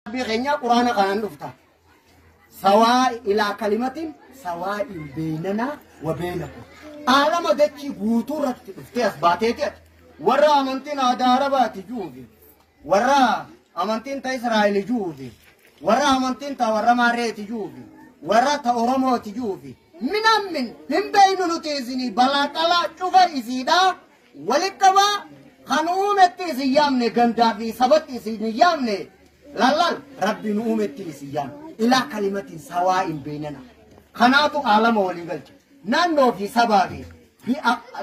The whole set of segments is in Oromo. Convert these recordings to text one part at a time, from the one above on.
Rabbii keenya Quraana kanaan dhufta. Sawaa ilaa kalimatin sawaa beynanaa wa beynakum. Aalama dachii guutuu irratti dhuftee as baateeti ati. Warra amantiin aadaa Arabaati juufi. Warra amantiin ta Israa'el juufi. Warra amantiin ta warra Maarreeti juufi. Warra ta Oromooti juufi. Minammin hin beeynu nuti isinii balaa qalaa cufa isiidhaa walitti qabaa kan uumetti isin yaamne gandaa fi sabatti isin hin yaamne lallal rabbiin uumetti isin yaamne ilaa kalimatiin sawaa hin beeynana. Kanaatu aalama walii galche. Naannoo fi sabaa fi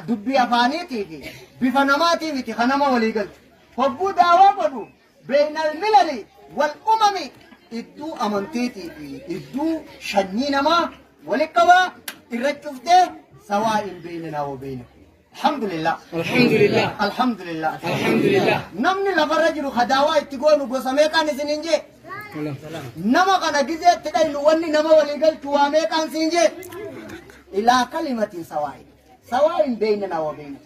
dubbii afaaniitii fi bifa namaatii miti kan nama walii galche. Hogguu daawaa godhu beeynal milali wal umami idduu amantiitii fi idduu shanyii namaa walitti qabaa irra cuftee sawaa hin beeynanaa wa beeyna. Alhamdulillah. Alhamdulillah. Alhamdulillah. Alhamdulillah. Namni lafarra jiru kadaawaa itti goonu gosa meeqaan isin hin jee? Nama kana gizeetti dhaynu wanni nama walii galchu waa meeqaan siin jee? Ilaa kalimatiin sawaa'i. Sawaa'in beeynanaa wa beeyna.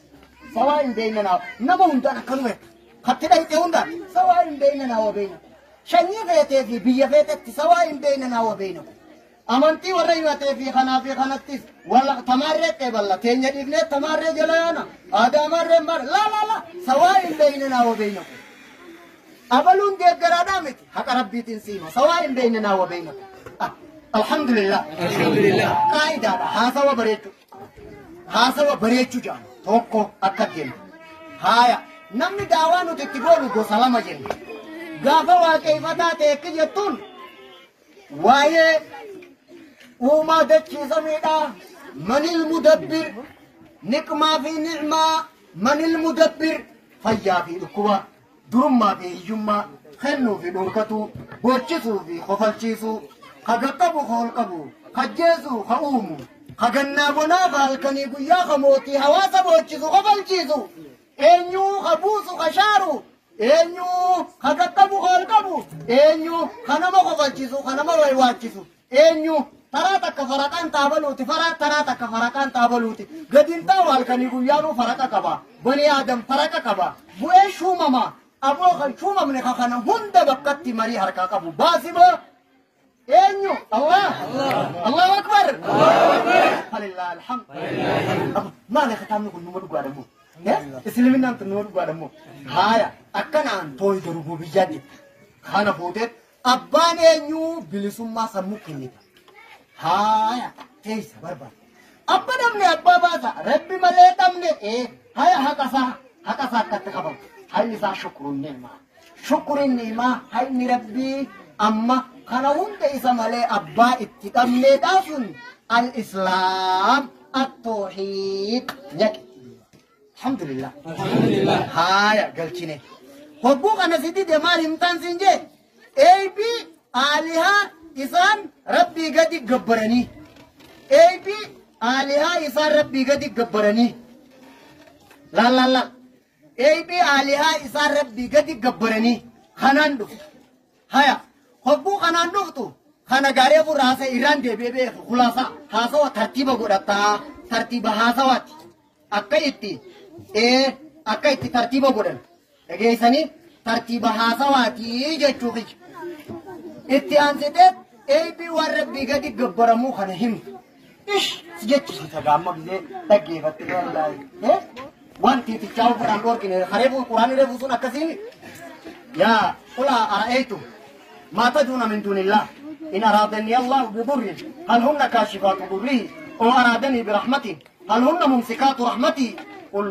Sawaa'in beeynanaa nama hundaan akkanuma katti dhayxe hundaan sawaa'in beeynanaa wa beeyna. Shanyii feetee fi biyya feetetti sawaa'in beeynanaa wa beeyna. Amantii warra himatee fi kanaa fi kanattis walla tamaarree qeeballa teenya dhiifnee tamaarree jala yaana aadaa maarree maarree laa laa laa sawaa'in beeynanaa wa beeyna. Abaluun deeggaraadhaa miti haqa rabbiitiin siima sawaa'in beeynanaa wa beeyna. Alhamdulillah. Alhamdulillah. Qaayidaadha haasawa bareechuu. Haasawa bareechuu jedhama tokko akka jennu. Haaya namni daawaa nuti itti goonu gosa lama jenna. Gaafa waaqeeffataa ta'e akka jettuun waa'ee uumaa dachiisamiidha. Manil mudabbir niqmaa fi nicmaa manil mudabbir fayyaa fi dhukkuba durummaa fi hiyyummaa kennuu fi dhorkatuu boochisuu fi kofalchiisuu ka gaqqabu ka ol qabu ka jeesuu ka uumu ka gannaa bonaa ka halkanii guyyaa ka mootii hawaasa boochisu kofalchiisu eenyuu ka buusu ka shaaru eenyuu ka gaqqabu ka ol qabu eenyuu ka nama kofalchiisu ka nama waywaachisu eenyuu taraa takka faraqaan taabaluuti faraa taraa takka faraqaan taabaluuti gadin taa'u halkanii guyyaanuu faraqa qaba bani aadam faraqa qaba bu'ee shuumama aboo kan shuumamne ka kana hunda bakkatti marii harkaa qabu baasiboo eenyu Allah Allahu akbar falillah alhamd maali kitaabni kun numa dhugaadha moo islaminaan tun numa dhugaadha moo haaya akkanaan tooyida rububiyyaa jedhe kana fuuteet abbaan eenyu bilisummaa sammuu kennita. Haaya teessa barbaada. Abba dhabne abbaa baasa rabbi malee dhabne haya haqa isaa akkatti qabamu. Hayni isaa shukuruun ni'maa. Shukuruun ni'maa hayni rabbii amma kana hunda isa malee abbaa itti dhabneedhaa sun al-islaam at-tawhiid nyaqe. Alhamdulillah. Alhamdulillah. Haaya galchine. Hogguu kana si dide maal himtaan siin jee? Eebii aalihaa isaan rabbii gadi gabbaranii. Eebii aalihaa isaan rabbii gadi gabbaranii. Laal laal laal. Eebii aalihaa isaan rabbii gadi gabbaranii kanaan dhuftu. Haya hogguu kanaan dhuftu kana gaaree furra haasa irraan deebi'ee beeku khulaasa haasawa tartiiba godhataa tartiiba haasawaati. Akka itti akka itti tartiiba godhan dhageessanii tartiiba haasawaatii jechuu kiyya. Itti aansitee eebii waan rabbii gadi gabbaramuu kana himtu. Ish si jechisiisa gaamma gisee dhaggeeffatte wallaahi. Wanti tichaa ofirraan dhorkine hareefu quraanni reefu sun akkasiin yaa qula ara'aytu maa tad'uuna min duunillah in araadanii allahu bidurrin hal hunna kaashifaatu durrihi oo araadanii birahmatin hal hunna mumsikaatu rahmatii qul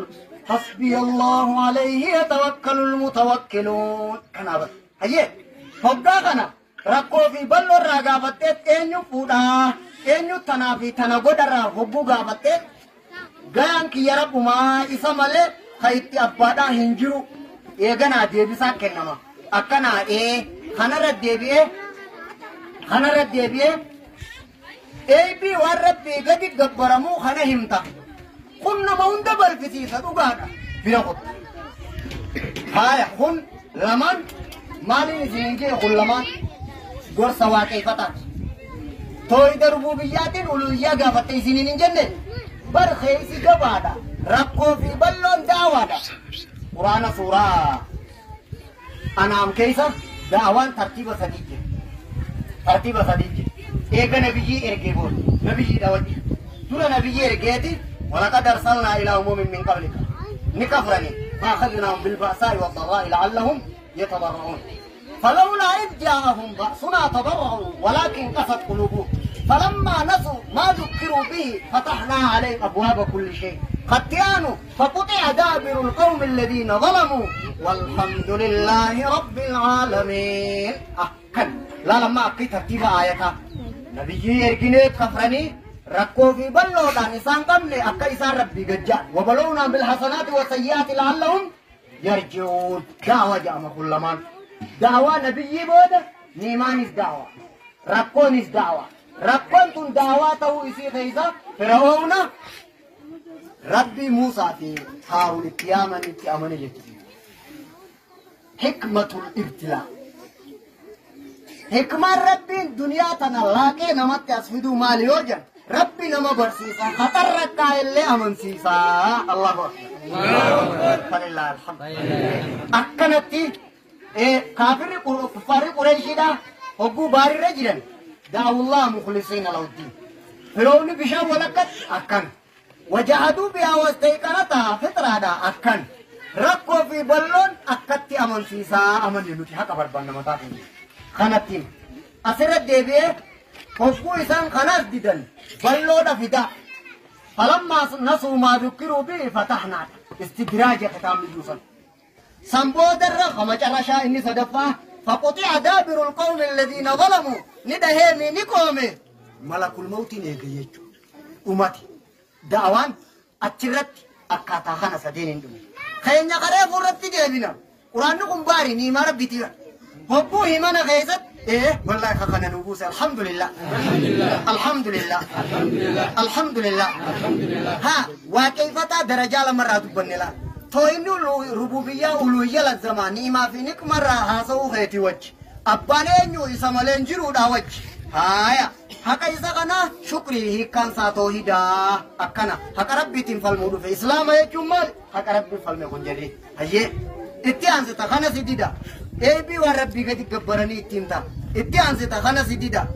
hasbiya allahu alayhi yatawakkalu almutawakkiluun kanaaf hayyee hoggaa kana rakkoo fi bal'oo irraa gaafattee eenyu fuudhaa eenyu tanaa fi tana godharraa hogguu gaafattee gayaan kiyya rabbumaa isa malee ka itti abbaadhaa hin jiru eeganaa deebisaa kennama akkanaa kanarra deebi'ee eebii waan rabbii gadi gabbaramuu kana himta kun nama hunda balfisiisa dhugaadha bira qotta haaya kun lamaan maaliin isin jee kun lamaan gorsa waaqeeffataati. Tooyida rububiyyaatiin uluhiyyaa gaafatte isiniin hin jenne bar keeysi gabaadha rakkoo fi bal'oon daawaadha. Quraana suuraa Anaam keeysa Da'awaan tartiiba sadii jira. Tartiiba sadii jira. Eega nabiyyii ergee booda nabiyyiidha wajjin. Dura nabiyyii ergeeti walaqad arsalnaa ilaa umumin min qablika. Ni kafrani faakhadnaahum bilba'saa'i waddharraa'i la'allahum yatadarra'uun. فلولا إذ جاءهم بأسنا تضرعوا ولكن قست قلوبهم فلما نسوا ما ذكروا به فتحنا عليهم أبواب كل شيء ختيانوا فقطع دابر القوم الذين ظلموا والحمد لله رب العالمين. أحكم لا لما أكي ترتيب آياتها نبي يرجنيت خفرني ركوا في بلودا نسان قمني أكا إسان ربي قجاء وبلونا بالحسنات والسيئات لعلهم يرجعون. دعوة جامع كل من دعوة نبي بودا نيمانيس دعوة ركونيس دعوة ركون دعوته إسي خيزة فرعون ربي موسى في هارون اتياما اتياما يجري. حكمة الابتلاء حكمة ربي دنيا تنلاقي نمت أسفدو مالي يوجن ربي نما برسيسا خطر ركا اللي أمن سيسا. الله أكبر فلله الحمد. أكنتي كافر كفار قريش دا هبو باري رجلا دعوا الله مخلصين له الدين. فرعون بشام ولكت أكن وجحدوا بها واستيقنتها فطرة دا أكن ركوا في بلون أكتي أمن سيسا أمن ينوتي حق بربان متاكين خانتين أسرت ديبيه هبو إسان خناس ديدن بلون فدا فلما نسوا ما ذكروا به فتحنا استدراج ختام يوسف سنبودر خمجرشا إني صدفة فقطع دابر القوم الذين ظلموا ندهيمي نقومي ملك الموت نيجيجو أمتي دعوان أتشرت أكاتا خانا سدين اندومي خينا قريب ورتي جيبنا قرآن نقوم باري نيما ربي تيرا هبو هيمانا خيزت إيه والله خخنا نبوس. الحمد لله الحمد لله الحمد لله الحمد لله. ها وكيفتا درجة لمرة تبني لا توينو ربوبية أولوية للزمان ما في نك مرة هاسو خيتي وجه أبانينيو إسمالين جرو دا وجه هايا هكا إذا كنا شكري هي كان ساتوهيدا أكنا هكا ربي تنفل في إسلام يجمل هكا ربي فالمو كنجري هيه إتيان ستخنا سيديدا أبي وربي قد كبرني إتيمتا إتيان ستخنا سيديدا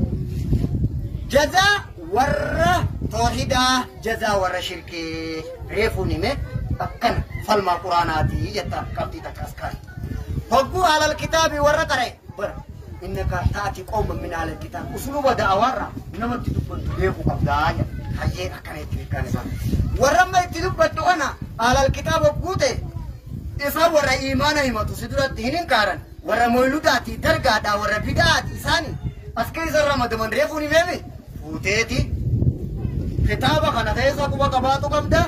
جزاء ور توحيدا جزاء ور شركي ريفوني مه أكن فالما قرآناتي يتا كابتي تكاسكاي حقو على الكتاب ورقري بر إنك تأتي قوم من على الكتاب أسلوب دعوارا نما تدبن تليفو قبضايا هاي أكن يتركان ورما تدبن أنا على الكتاب وقوته إسا ورا إيمانا إما تسدرت هنين كارن ورا مولوداتي درقادا ورا بدعاتي إساني أسكي سر رمضان ريفوني ميمي فوتيتي كتابة خنا خيسا كوبا كباتو قبضا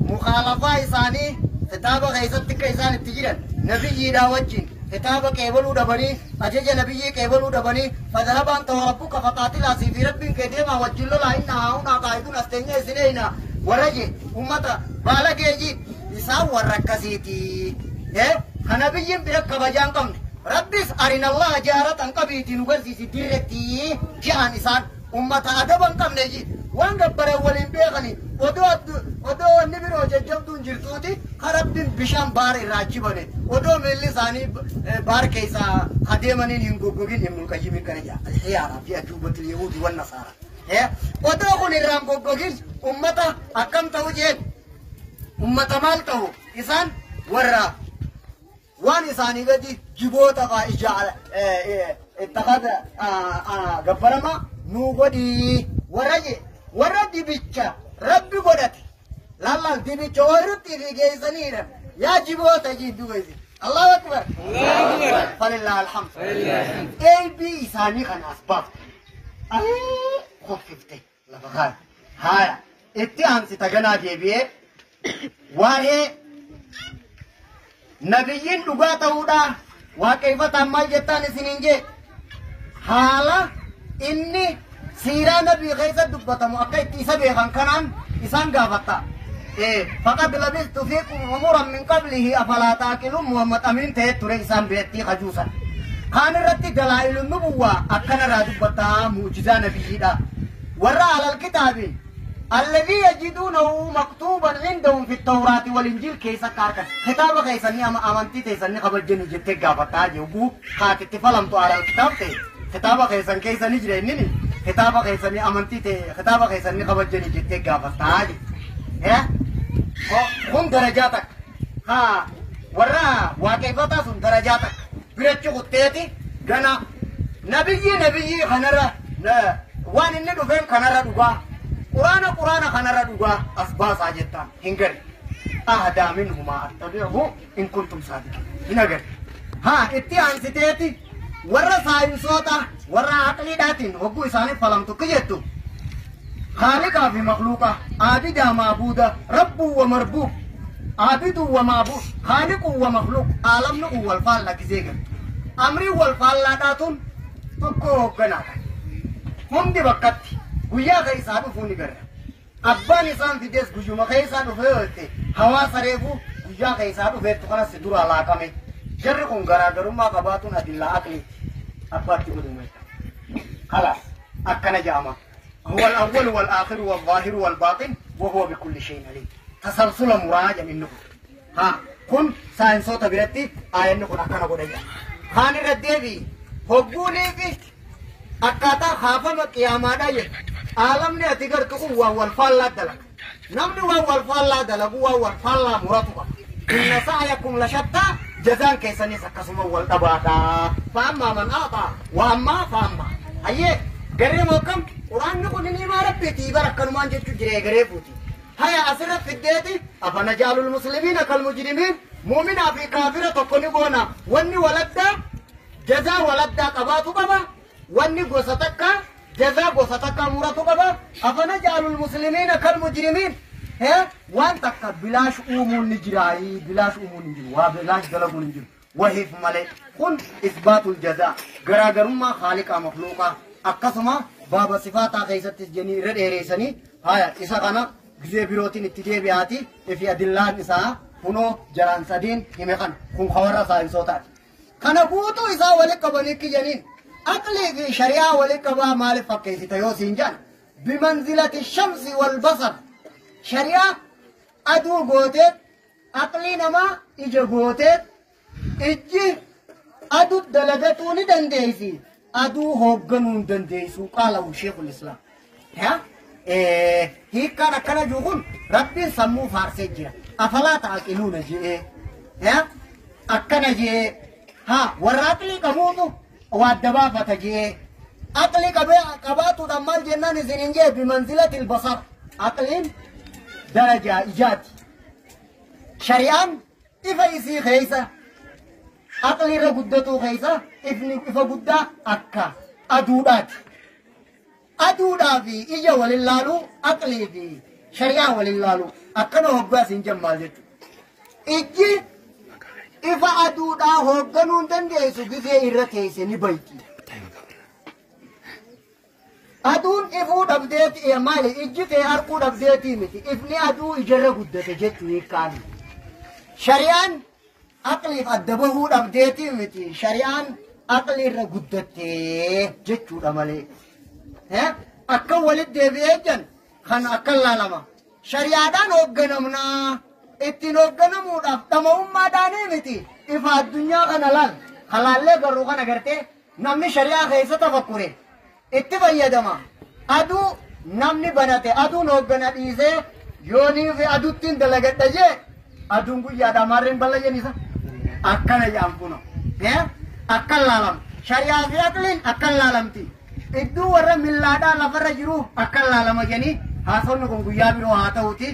مخالفة إساني خطابة غيظت كإسان التجرا نبي داوجين خطابة كيبلو دبني أجج نبي كيبلو دبني فذهب أنت وربك فقاتلا في رب كديما وجل لا إن هاونا قاعدون أستنى سنينا ورجي أمتا بالجيجي إساو وركزيتي إيه خنبيين بركب جانكم ربي أرنا الله جارة قبيتي نبرزي سديرتي جان إسان أمتا أدبا كم نجي وان قبر أولين بيغني ودو النبي روجة جبتون جرتوتي خرب بشام بار الراجي بني ودو ملي ثاني بار كيسا خديمنين هنغوغين يملك يمين كنجا الحيارة في أجوبة اليهود والنصارى ودو خن الرام غوغين أمتا أكم توجين أمتا مال تو إسان ورا وان إساني قدي جبوتا قا اتخذ غبرما نوغدي ورجي ورد بيتشا ربي قدرتي لا لا دي بيتشا ورد في جيزانيرا يا جبوتا جيدو الله أكبر الله أكبر فلله الحمد فلله الحمد اي بي إساني خان أسباب خففتي لفخار هاي اتهام ستغنى جيبيه واهي نبيين لغاته ودا وكيف تعمل جتان سنينجي حالا إني سيرا نبي غيث دبتم أكيد تيسا بيغان كنان إسان غابتا فقد لبثت فيكم عمرا من قبله أفلا تاكلون محمد أمين تهتر إسان بيتي خجوسا كان رتي دلائل النبوة أكن را دبتا معجزة نبي دا ورا على الكتاب الذي يجدونه مكتوبا عندهم في التوراة والإنجيل كيسا كاركا كتابة كيسا أما أمانتي تيسا قبل جني جتك غافتا جوبو خاتي تفلم تو على الكتاب تي كتابة كيسا كيسا نجري نيني كتابة كيسا أمانتي تي كتابة كيسا قبل جني جتك غافتا جي ها هم درجاتك ها ورا واقفتا سن درجاتك برچو قتيتي غنا نبي نبي خنرا وان إني دفهم خنرا دوغا قرآن قرآن خنرا دوغا أسباسا جتان هنگر أهدا منهما أتبعه إن كنتم صادقين هنگر ها إتي أنستيتي ورا ساينسوتا ورا عقلي داتين وقو إساني فلمتو كيتو خالقا في مخلوقا عابدا معبودا رب ومربوب عابد ومعبود خالق ومخلوق عالم والفال لكزيغر أمري والفال لاتاتون tokko hogganaadha. Hundi bakkatti guyyaa keessaa dhufuu ni garra. Abbaan isaan fides guyyuma keessaa dhufee oolte hawaasa reefu guyyaa keessaa dhufeettu kanas dura laaqame. Jarri kun garaagarummaa qabaatuun adillaa aqliiti. Abbaatti godhume. Khalaas akkana jedhama. هو الأول والآخر والظاهر والباطن وهو بكل شيء عليم. تسلسل مراجع منه. ها kun saayinsoota biratti aayanni kun akkana godha jedha. Kaan irra deebi'i. Hogguunii fi akkaataa haafama qiyaamaadhaa jedha. Aalamni ati gartu kun waan wal faallaa dalaga. Namni waan wal faallaa dalagu waan wal faallaa muratu qaba. Inna sa'yakum lashattaa jazaan keessanis akkasuma wal dhabaadha. Fa'ammaa man aaxaa wa ammaa fa'ammaa. Hayyee garee mokkam quraanni kun ni maa rabbiitii bara akkanumaan jechuu jiree garee fuuti. Haya asirra fiddeeti afana jaalul muslimiina kal mujrimiin muuminaa fi kaafira tokko ni goona. Wanni waladdaa jazaa waladdaa qabaatu qaba. Wanni gosa takka jazaa gosa takka muratu qaba. Afana jaalul muslimiina kal mujrimiin waan takka bilaash uumuun ni jiraayi bilaash uumuun hin jiru waa bilaash dalaguun hin jiru wahiif malee kun isbaatul jazaa garaagarummaa haaliqaa makluuqaa akkasuma baaba sifaataa keessattis jennii irra dheereessanii haya isa kana gizee birootiin itti deebi'aati ifi adillaan isaa kunoo jalaan sadiin hime kana kun kawarra saayinsootaati. Kana guutuu isaa walitti qabanii kiyyaniin aqlii fi shari'aa walitti qabaa maaliif fakkeessita yoo siin jedhan bimanzilati shamsi wal basar shari'aa aduu gooteet aqlii namaa ija gooteet ijji aduu dalagatuu ni dandeessi aduu hoogganuu hin dandeessu qaala sheekul islaam. Hiikkaan akkana jiru kun rabbiin sammuu faarsee jira. Afalaa ta'aqiluuna je'ee akkana je'ee haa warra aqlii qabuutu waa adda baafata je'ee aqlii qabaatuudhaan maal jennaan isin hin jee bimanzilatil basar aqliin darajaa ijaati. Shari'aan ifa isii keessa aqlii irra guddatuu keessa ifni ifa guddaa akka aduudhaati. Aduudhaa fi ija walin laaluu aqlii fi shari'aa walin laaluu akkana hoggaas hin jammaal jechuudha. Ijji ifa aduudhaa hoogganuu hin dandeessu gizee irra teesse ni bayti. Aduun ifuu dhabdeeti maali ijji ta'e harkuu dhabdeetii miti ifni aduu ijarra guddate jechuu hiikkaani. Shari'aan aqliif adda bahuu dhabdeetii miti shari'aan aqlii irra guddattee jechuudha malee. Akka walitti deebi'ee jiran kan akka laalama. Shari'aadhaan hoogganamnaa ittiin hoogganamuudhaaf dhama'ummaadhaanii miti ifa addunyaa kana laal halaallee garuu kana gartee namni shari'aa keessa tafakkure itti fayyadama. Aduu namni banate aduun hooggana dhiisee yoonii fi aduuttiin dalagadha jee aduun guyyaadhaa maarreen bal'ayyan isa akkana jedhan kuno. Akka laalama. Shari'aa fi aqliin akka laalamti. Iddoo warra millaadhaa lafarra jiru akka laalama jedhanii haasofni kun guyyaa biroo haa ta'uti.